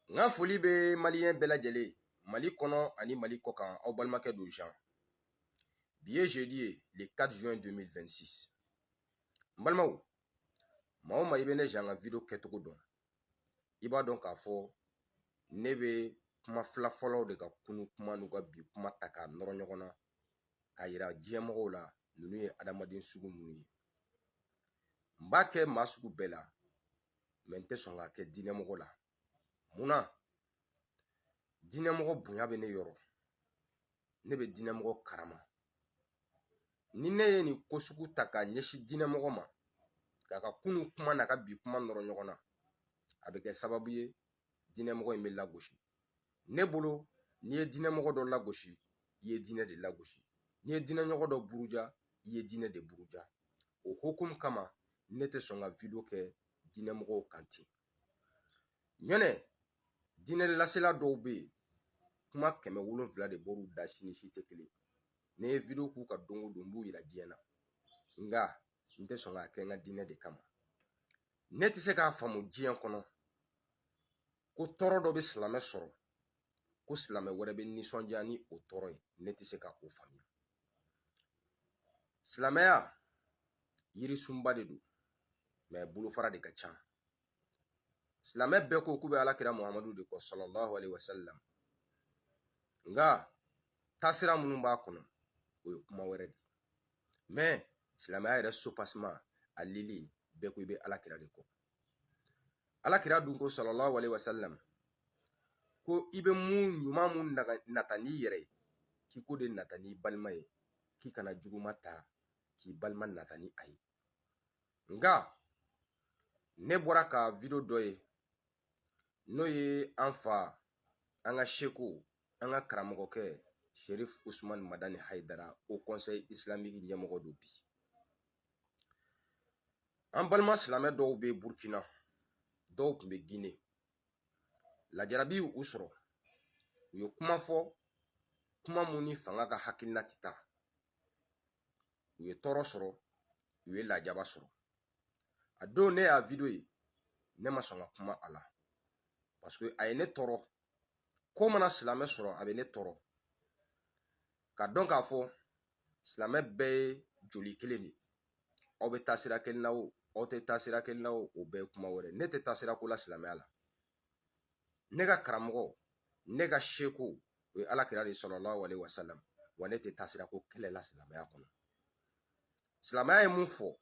N ka foli bɛ maliyɛn bɛɛ lajɛlen Mali kɔnɔ ani Mali kɔkan. Aw balimakɛ don Jean. Bi ye jeudi ye, le 4 juin 2026. N balimaw, maa o maa i bɛ ne Jean ka video kɛcogo dɔn, i b'a dɔn k'a fɔ ne bɛ kuma fila fɔlɔw de ka kunu kuma n'u ka bi kuma ta k'a nɔrɔ ɲɔgɔn na k'a yira diɲɛmɔgɔw la ninnu ye adamaden sugu minnu ye. N b'a kɛ maa sugu bɛɛ la, mɛ n tɛ sɔn k'a kɛ diinɛmɔgɔ la. Mun na? Diinɛmɔgɔ bonya bɛ ne yɔrɔ, ne bɛ diinɛmɔgɔ karama. Ni ne ye nin ko sugu ta k'a ɲɛsin diinɛmɔgɔ ma, k'a ka kunu kuma n'a ka bi kuma nɔrɔ ɲɔgɔn na, a bɛ kɛ sababu ye diinɛmɔgɔ in bɛ lagosi. Ne bolo, n'i ye diinɛmɔgɔ dɔ lagosi, i ye diinɛ de lagosi. N'i ye diinɛmɔgɔ dɔ buruja, i ye diinɛ de buruja. O hukumu kama, ne tɛ sɔn ka video kɛ diinɛmɔgɔw kan ten. Ɲɔnɛ diinɛ lasela dɔw bɛ yen, kuma 700 de bɔr'u da, si ni si tɛ kelen. Ne ye video k'u kan don o don, n b'u yira diɲɛ na, nka n tɛ sɔn k'a kɛ n ka diinɛ de kama. Ne tɛ se k'a faamu diɲɛ kɔnɔ ko tɔɔrɔ dɔ bɛ silamɛ sɔrɔ, ko silamɛ wɛrɛ bɛ nisɔndiya ni o tɔɔrɔ ye. Ne tɛ se ka o faamuya. Silamɛya yirisunba de don, mɛ bolofara de ka ca. Silamɛ bɛɛ ko k'u bɛ Alakira Muhamadu de kɔ, sallallahu alaihi wasallam, nka taasira minnu b'a kɔnɔ, o ye kuma wɛrɛ de ye. Mɛ silamɛya yɛrɛ soubassement, a lili, bɛɛ ko i bɛ Alakira de kɔ. Alakira dun ko, sallallahu alaihi wasallam, ko i bɛ mun ɲuman mun nata n'i yɛrɛ ye, k'i k'o de nata n'i balima ye, k'i kana juguma ta k'i balima nata ni a ye. Nka ne bɔra ka video dɔ ye, n'o ye an fa, an ka seko, an ka karamɔgɔkɛ Sherif Usman Madani Hayidara, Haut Conseil Islamique ɲɛmɔgɔ don bi. An balima silamɛ dɔw bɛ Burkina, dɔw tun bɛ Gine, lajarabi y'u sɔrɔ, u ye kuma fɔ, kuma mun ni fanga ka hakilina tɛ taa. U ye tɔɔrɔ sɔrɔ, u ye lajaba sɔrɔ. A don ne y'a video ye, ne ma sɔn ka kuma a la, parce que a ye ne tɔɔrɔ. Ko mana silamɛ sɔrɔ, a bɛ ne tɔɔrɔ ka dɔn k'a fɔ silamɛ bɛɛ ye joli kelen de ye. Aw bɛ taa sira kelen na o, aw tɛ taa sira kelen na o, o bɛɛ ye kuma wɛrɛ. Ne tɛ taa sira ko la silamɛya la. Ne ka karamɔgɔ, ne ka seko, o ye Ala kira de, sallallahu alaihi wasallam. Wa ne tɛ taa sira ko kɛlɛ la silamɛya kɔnɔ. Silamɛya ye mun fɔ,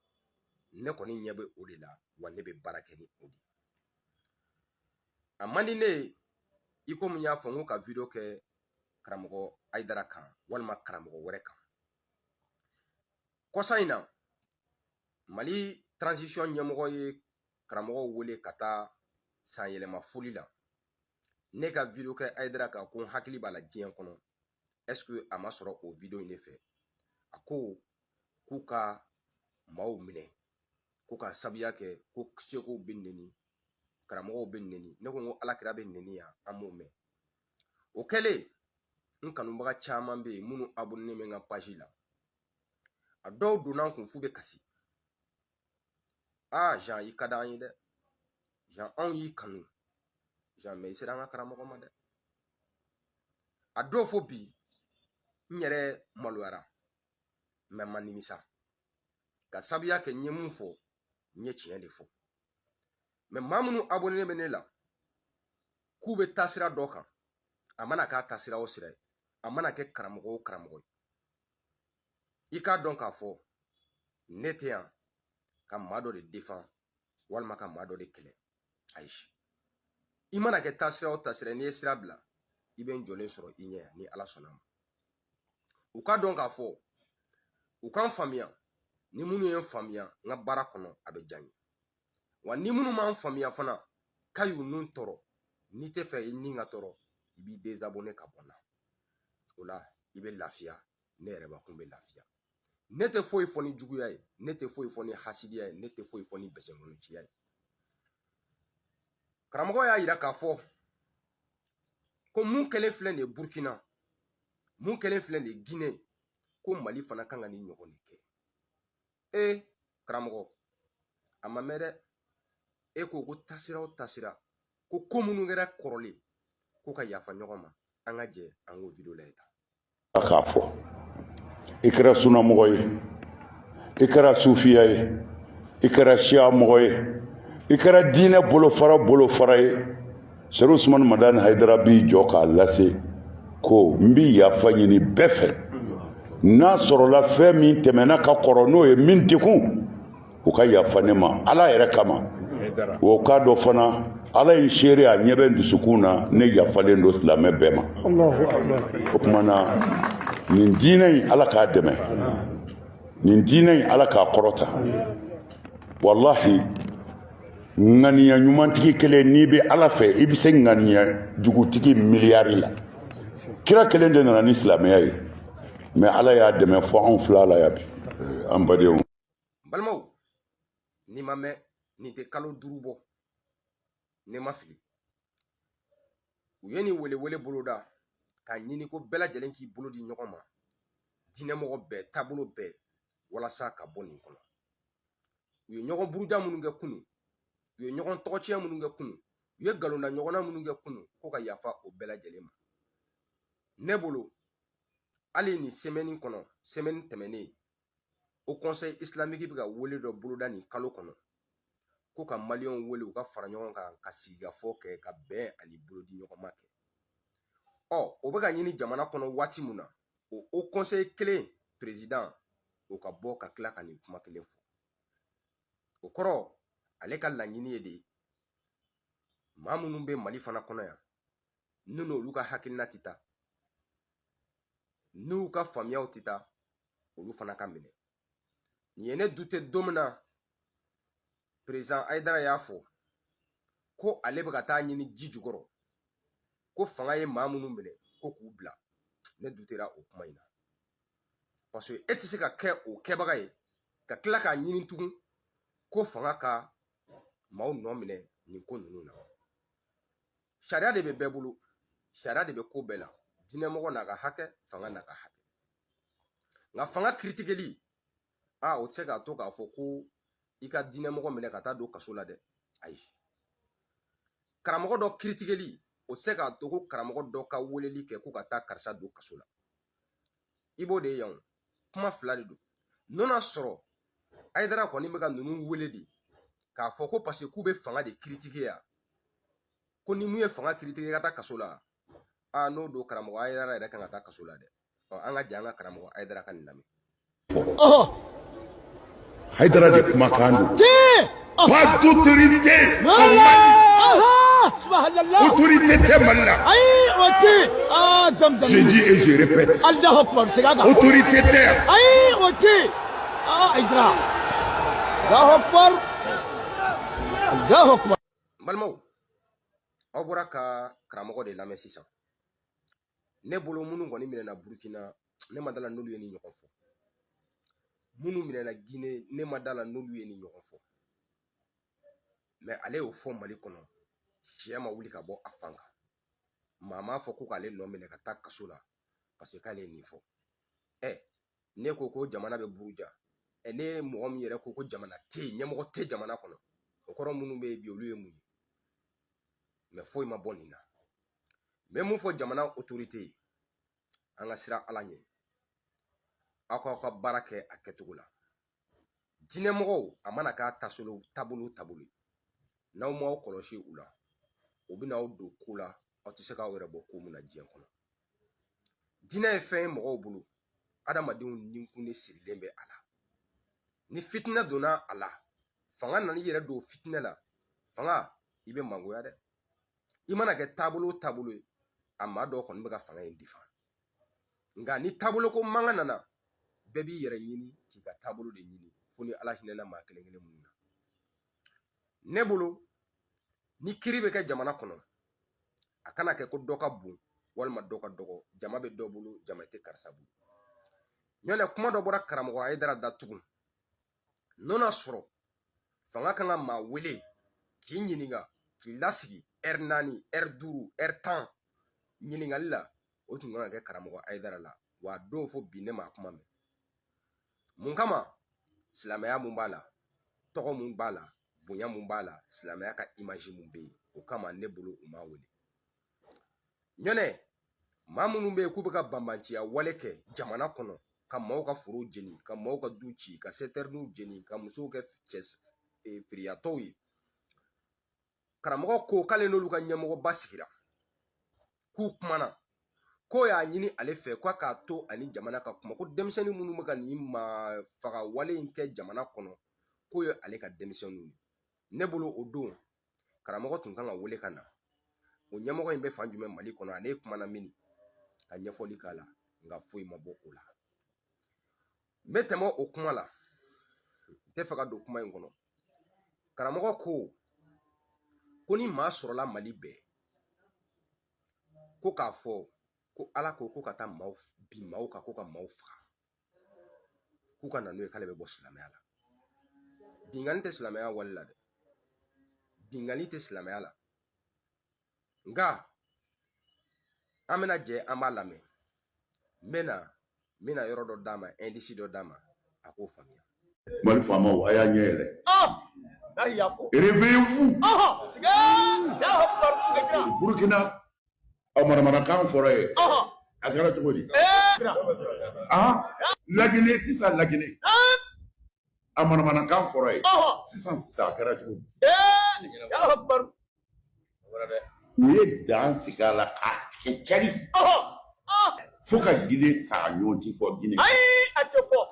ne kɔni ɲɛ bɛ o de la, wa ne bɛ baara kɛ ni o de. A man di ne ye, i komi n y'a fɔ n ko ka video kɛ karamɔgɔ Hayidara kan walima karamɔgɔ wɛrɛ kan. Kɔsa in na, Mali transition ɲɛmɔgɔ ye karamɔgɔw wele ka taa sanyɛlɛma foli la. Ne ka video kɛ Hayidara kan ko n hakili b'a la diɲɛ kɔnɔ, est ce que a ma sɔrɔ o video in de fɛ? A ko k'u ka maaw minɛ ko ka sabuya kɛ ko sekow bɛ neni, karamɔgɔw bɛ neni. Ne ko n ko Alakira bɛ neni yan, an m'o mɛn. O kɛlen, n kanubaga caman bɛ yen minnu abonné bɛ n ka page la, a dɔw donna n kun f'u bɛ kasi: "Aa Jean, i ka d'an ye dɛ. Jean, anw y'i kanu. Jean, mɛ i sera an ka karamɔgɔ ma dɛ." A dɔw fo bi n yɛrɛ maloyara, mɛ ma nimisa, ka sabuya kɛ n ye mun fɔ, n ye tiɲɛ de fɔ. Mɛ maa minnu abonné bɛ ne la k'u bɛ taasira dɔ kan, a mana k'a taasira o sira ye, a mana kɛ karamɔgɔ o karamɔgɔ ye, i k'a dɔn k'a fɔ ne tɛ yan ka maa dɔ de défend walima ka maa dɔ de kɛlɛ. Ayi, i mana kɛ taasira o taasira, n'i ye sira bila, i bɛ n jɔlen sɔrɔ i ɲɛ yan, ni Ala sɔnna a ma. U ka dɔn k'a fɔ, u k'an faamuya. Ni minnu ye n faamuya n ka baara kɔnɔ, a bɛ diya n ye. Wa ni minnu m'an faamuya fana, k'a y'u nun tɔɔrɔ, n'i tɛ fɛ i ni ka tɔɔrɔ, i b'i désabonner ka bɔ n na. O la i bɛ lafiya, ne yɛrɛ bakun bɛ lafiya. Ne tɛ foyi fɔ ni juguya ye, ne tɛ foyi fɔ ni hasidiya ye, ne tɛ foyi fɔ ni bɛsɛnkɔnɔciya ye. Karamɔgɔ y'a yira k'a fɔ ko mun kɛlen filɛ nin ye Burkina, mun kɛlen filɛ nin ye Guinée, ko Mali fana kan ka nin ɲɔgɔn de kɛ. E karamɔgɔ, a ma mɛn dɛ, e ko ko tasira o tasira ko Ko ko minnu kɛra kɔrɔlen, ko ka yafa ɲɔgɔn ma. An ka jɛ an k'o video lajɛ tan. K'a fɔ i kɛra sunamɔgɔ ye, i kɛra sufiya ye, i kɛra siya mɔgɔ ye, i kɛra diinɛ bolofara bolofara ye, Sɛri Usumani Madani Hayidara b'i jɔ k'a lase ko n bi yafa ɲini bɛɛ fɛ. N'a sɔrɔla fɛn min tɛmɛna ka kɔrɔ, n'o ye min degun, u ka yafa ne ma Ala yɛrɛ kama. O k'a dɔn fana, Ala ye seere, a ɲɛ bɛ n dusukun na, ne yafalen don silamɛ bɛɛ ma. O tuma na, nin diinɛ in, Ala k'a dɛmɛ. Nin diinɛ in, Ala k'a kɔrɔta. Walahi, ŋaniya ɲumantigi kelen, n'i bɛ Ala fɛ, i bɛ se ŋaniya jugutigi miliyari la. Kira kelen de nana ni silamɛya ye, mais Ala y'a dɛmɛ fɔ anw fila la yan bi, an badenw. N balimaw, nin ma mɛn, nin tɛ kalo 5 bɔ, ne ma fili, u ye nin welewele boloda k'a ɲini ko bɛɛ lajɛlen k'i bolo di ɲɔgɔn ma, diinɛmɔgɔ bɛɛ, taabolo bɛɛ, walasa ka bɔ nin kɔnɔ. U ye ɲɔgɔn buruja minnu kɛ kunu, u ye ɲɔgɔn tɔgɔtiɲɛ minnu kɛ kunu, u ye nkalonda ɲɔgɔnna minnu kɛ kunu, ko ka yafa o bɛɛ lajɛlen ma. Ne bolo, hali nin semaine kɔnɔ, semaine tɛmɛnen, Haut Conseil islamique bɛ ka wele dɔ boloda nin kalo kɔnɔ, ko ka maliyɛnw wele u ka fara ɲɔgɔn kan ka sigikafɔ kɛ, ka bɛn ani bolodi ɲɔgɔnma kɛ. Ɔ o bɛ ka ɲini jamana kɔnɔ waati mun na, o Haut Conseil kelen président, o ka bɔ ka tila ka nin kuma kelen fɔ. O kɔrɔ, ale ka laɲini ye de, maa minnu bɛ Mali fana kɔnɔ yan, n'u n'olu ka hakilina tɛ taa, n'u ka faamuyaw tɛ taa, olu fana ka minɛ. Nin ye ne dute don min na président Hayidara y'a fɔ ko ale bɛ ka taa ɲini ji jukɔrɔ, ko fanga ye maa minnu minɛ, ko k'u bila. Ne dutera o kuma in na, parce que e tɛ se ka kɛ o kɛbaga ye ka tila k'a ɲini tugun ko fanga ka maaw nɔ minɛ nin ko ninnu na. Sariya de bɛ bɛɛ bolo, sariya de bɛ ko bɛɛ la. Diinɛmɔgɔ n'a ka hakɛ, fanga n'a ka hakɛ. Nka fanga kiritigɛli, aa, o tɛ se k'a to k'a fɔ ko i ka diinɛmɔgɔ minɛ ka taa don kaso la dɛ. Ayi, karamɔgɔ dɔ kiritigɛli, o tɛ se k'a to ko karamɔgɔ dɔ ka weleli kɛ ko ka taa karisa don kaso la. I b'o de ye yan. O kuma fila de don. N'o n'a sɔrɔ Hayidara kɔni bɛ ka ninnu wele de k'a fɔ ko parce que k'u bɛ fanga de kiritike yan, ko ni mun ye fanga kiritike ka taa kaso la, aa, n'o don, karamɔgɔ Hayidara yɛrɛ kan ka taa kaso la dɛ. Ɔ, an ka jɛ an ka karamɔgɔ Hayidara ka nin lamɛn. Hayidara de kumakan don. Pas d'autorité au Mali. Autorité tɛ Mali la. Je dis et je répète. Autorité tɛ yan. N balimaw, aw bɔra ka karamɔgɔ de lamɛn sisan. Ne bolo, minnu kɔni minɛna Burukina, ne ma dala n'olu ye ni ɲɔgɔn fɔ. Minnu minɛna Gine, ne ma dala n'olu ye ni ɲɔgɔn fɔ. Mais ale y'o fɔ Mali kɔnɔ, sɛ ma wuli ka bɔ a fan kan. Maa m'a fɔ ko k'ale nɔ minɛ ka taa kaso la parce que k'ale ye nin fɔ. Ɛ, ne ko ko jamana bɛ buruja. Ɛ, ne ye mɔgɔ min yɛrɛ ko ko jamana tɛ yen, ɲɛmɔgɔ tɛ jamana kɔnɔ, o kɔrɔ minnu bɛ yen bi, olu ye mun ye? Mais foyi ma bɔ nin na. N bɛ mun fɔ jamana autorité ye? An ka siran Ala ɲɛ, aw k'aw ka baara kɛ a kɛcogo la. Diinɛmɔgɔw, a mana k'a tasolo taabolo taabolo ye, n'aw m'aw kɔlɔsi u la, u bɛna aw don ko la, aw tɛ se k'aw yɛrɛ bɔ ko min na diɲɛ kɔnɔ. Diinɛ ye fɛn ye mɔgɔw bolo, adamadenw ninkun de sirilen bɛ a la. Ni fitinɛ donna a la, fanga nana i yɛrɛ don fitinɛ la, fanga, i bɛ mangoya dɛ. I mana kɛ taabolo o taabolo ye, a maa dɔw kɔni bɛ ka fanga in difa. Nka ni taabolo ko mankan nana, bɛɛ b'i yɛrɛ ɲini k'i ka taabolo de ɲini, fo ni Ala hinɛna maa kelen kelen minnu na. Ne bolo, ni kiri bɛ kɛ jamana kɔnɔ, a kana kɛ ko dɔ ka bon walima dɔ ka dɔgɔ, jama bɛ dɔ bolo, jama tɛ karisa bolo. Ɲɔnɛ kuma dɔ bɔra karamɔgɔ Hayidara da tugun. N'o n'a sɔrɔ fanga kan ka maa wele k'i ɲininka, k'i lasigi ɛri 4, ɛri 5, ɛri 10 ɲininkali la, o tun kan ka kɛ karamɔgɔ Hayidara la. Wa don fo bi, ne m'a kuma mɛn. Mun kama? Silamɛya mun b'a la, tɔgɔ mun b'a la, bonya mun b'a la, silamɛya ka image mun bɛ yen, O kama ne bolo u m'a wele. Ɲɔnɛ maa minnu bɛ yen k'u bɛ ka banbanciya wale kɛ jamana kɔnɔ, ka maaw ka foro jeni, ka maaw ka du ci, ka sɛtɛriniw jeni, ka musow kɛ cɛ firiyatɔw ye, karamɔgɔ ko k'ale n'olu ka ɲɛmɔgɔba sigira k'u kumana, k'o y'a ɲini ale fɛ k'a k'a to ani jamana ka kuma, ko denmisɛnnin minnu bɛ ka nin maa faga wale in kɛ jamana kɔnɔ, k'o ye ale ka denmisɛnninw ye. Ne bolo o don karamɔgɔ tun kan ka wele ka na. O ɲɛmɔgɔ in bɛ fan jumɛn Mali kɔnɔ? Ale kumana min ka ɲɛfɔli k'a la, nka foyi ma bɔ o la. N bɛ tɛmɛ o kuma la, n tɛ fɛ ka don kuma in kɔnɔ. Karamɔgɔ ko ko ni maa sɔrɔla Mali bɛɛ ko k'a fɔ ko Ala ko ko ka taa maaw bin maaw kan, ko ka maaw faga, k'u ka na n'o ye, k'ale bɛ bɔ silamɛya la. Binkanni tɛ silamɛya wale la dɛ, binkanni tɛ silamɛya la. Nka an bɛna jɛ an b'a lamɛn. N bɛna yɔrɔ dɔ d'a ma, indice dɔ d'a ma, a k'o faamuya. Mali faamaw, a y'a ɲɛ yɛlɛ. Réveillez-vous. Burkina, a manamanakan fɔra ye, a kɛra cogo di? Ah, Laginɛ sisan, Laginɛ, a manamanakan fɔra ye sisan sisan, a kɛra cogo di? U ye dan sigi a la k'a tigɛ cari fo ka Gine sa ɲɔgɔn tɛ fɔ Gine,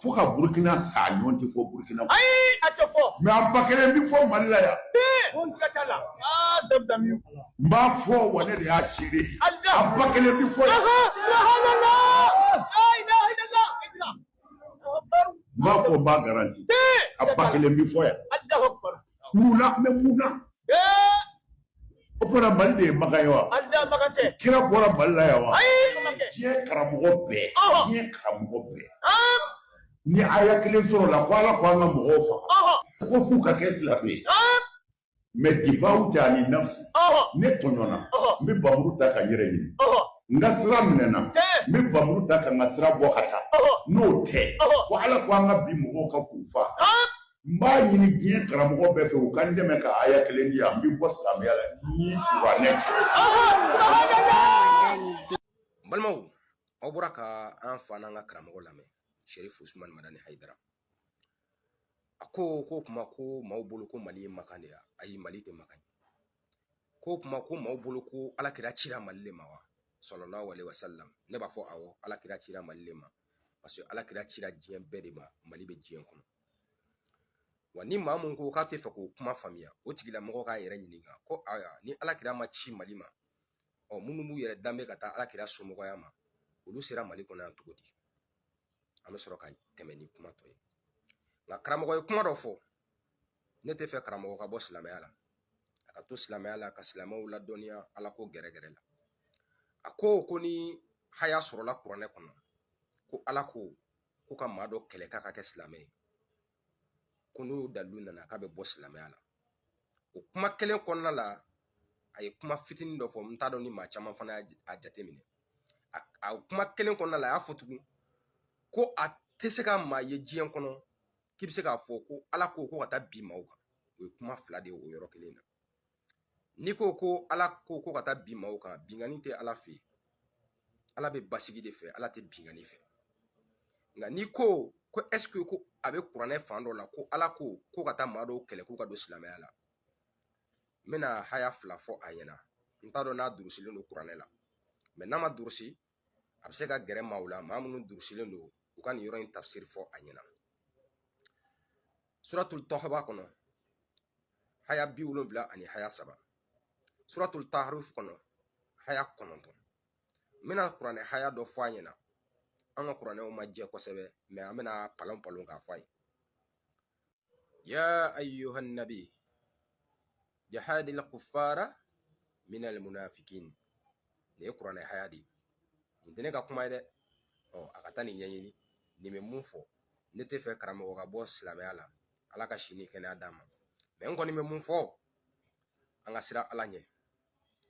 fo ka Burukina sa ɲɔgɔn tɛ fɔ Burukina. Mais a ba kelen bɛ fɔ Mali la yan. N b'a fɔ wa, ne de y'a seere ye, a ba kelen bɛ fɔ yan. N b'a fɔ, n b'a garanti, a ba kelen bɛ fɔ yan. Mun na? Mais mun na? O tuma na Mali de ye Makan ye wa? Kira bɔra Mali la yan wa? Diɲɛ karamɔgɔ bɛɛ, diɲɛ karamɔgɔ bɛɛ, ni aya kelen sɔrɔ la ko Ala ko an ka mɔgɔw faga, ko f'u ka kɛ silamɛ ye, mais difaw tɛ ani nafsi. Ne tɔɲɔna, n bɛ bamuru ta ka n yɛrɛ ɲini. N ka sira minɛna, n bɛ bamuru ta ka n ka sira bɔ ka taa. N'o tɛ ko Ala ko an ka bin mɔgɔw kan k'u fa, n b'a ɲini diɲɛ karamɔgɔ bɛɛ fɛ u ka n dɛmɛ ka aya kelen di yan, n bɛ bɔ silamɛya la ni kuranɛ cɛ. N balimaw, aw bɔra ka an fa n'an ka karamɔgɔ lamɛn, Sherif Usman Madani Hayidara. A ko ko kuma ko maaw bolo ko Mali ye Makan de ye. Ayi, Mali tɛ Makan ye. Ko kuma ko maaw bolo ko Ala kira cira Mali le ma wa, sallallahu alaihi wasallam. Ne b'a fɔ awɔ, Ala kira cira Mali le ma, parce que Ala kira cira diɲɛ bɛɛ de ma. Mali bɛ diɲɛ kɔnɔ. Wa ni maa mun ko k'a tɛ fɛ k'o kuma faamuya, o tigilamɔgɔ k'a yɛrɛ ɲininka ko ayiwa, ni Ala kira ma ci Mali ma, ɔ minnu b'u yɛrɛ danbe ka taa Ala kira somɔgɔya ma, olu sera Mali kɔnɔ yan cogo di? An bɛ sɔrɔ ka tɛmɛ ni kuma tɔ ye. Nka karamɔgɔ ye kuma dɔ fɔ, ne tɛ fɛ karamɔgɔ ka bɔ silamɛya la, a ka to silamɛya la ka silamɛw ladɔnniya Ala ko gɛrɛgɛrɛ la. A ko ko ni haya sɔrɔla kuranɛ kɔnɔ ko Ala ko ko ka maa dɔ kɛlɛ k'a ka kɛ silamɛ ye, ko n'o dalilu nana k'a bɛ bɔ silamɛya la. O kuma kelen kɔnɔna la, a ye kuma fitinin dɔ fɔ, n t'a dɔn ni maa caman fana y'a jateminɛ. A kuma kelen kɔnɔna la, a y'a fɔ tugun ko a tɛ se ka maa ye diɲɛ kɔnɔ k'i bɛ se k'a fɔ ko Ala ko ko ka taa bin maaw kan. O ye kuma fila de ye o yɔrɔ kelen na. N'i ko ko Ala ko ko ka taa bin maaw kan, binkanni tɛ Ala fɛ yen. Ala bɛ basigi de fɛ, Ala tɛ binkanni fɛ. Nka n'i ko ko est ce que ko a bɛ kuranɛ fan dɔ la ko Ala ko ko ka taa maa dɔw kɛlɛ k'u ka don silamɛya la, n bɛna haya fila fɔ a ɲɛna. N t'a dɔn n'a durusilen don kuranɛ la, mais n'a ma durusi, a bɛ se ka gɛrɛ maaw la, maa minnu durusilen don, u ka nin yɔrɔ in tafsiri fɔ a ɲɛna. Suratul Tawba kɔnɔ, haya 70 ani haya 3, Suratul Tahrif kɔnɔ, haya 9. N bɛna kuranɛ haya dɔ fɔ a ɲɛna. An ka kuranɛw ma jɛ kosɛbɛ, mais an bɛna palon palon k'a fɔ a ye. Ya ayyuhan nabi jahadil kuffara minal munafikin. Nin ye kuranɛ haya de ye, nin tɛ ne ka kuma ye dɛ. Ɔ a ka taa nin ɲɛɲini, nin bɛ mun fɔ. Ne tɛ fɛ karamɔgɔ ka bɔ silamɛya la, Ala ka si ni kɛnɛya d'a ma, mais n kɔni bɛ mun fɔ, an ka siran Ala ɲɛ.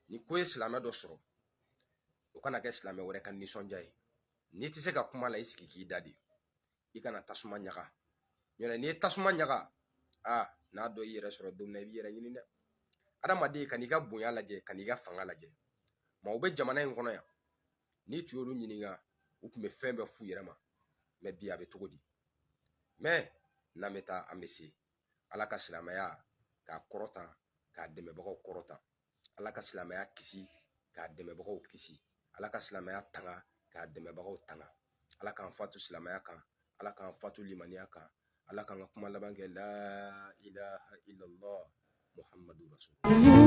Ni ko ye silamɛ dɔ sɔrɔ, o kana kɛ silamɛ wɛrɛ ka nisɔndiya ye. N'i tɛ se ka kuma la, i sigi k'i da de, i kana tasuma ɲaga. Ɲɔntɛ n'i ye tasuma ɲaga, aa, n'a dɔ y'i yɛrɛ sɔrɔ don min na, i b'i yɛrɛ ɲini dɛ. Adamaden, ka n'i ka bonya lajɛ, ka n'i ka fanga lajɛ. Maaw bɛ jamana in kɔnɔ yan, n'i tun y'olu ɲininka, u tun bɛ fɛn bɛɛ f'u yɛrɛ ma. Mais bi, a bɛ cogo di? Mais n'an bɛ taa, an bɛ se. Ala ka silamɛya k'a kɔrɔta, k'a dɛmɛbagaw kɔrɔta. Ala ka silamɛya kisi, k'a dɛmɛbagaw kisi. Ala ka silamɛya tanga, k'a dɛmɛbagaw tanga. Ala k'an fatu silamɛya kan, Ala k'an fatu limaniya kan, Ala k'an ka kuma laban kɛ la ilaha illallah muhammadu rasul.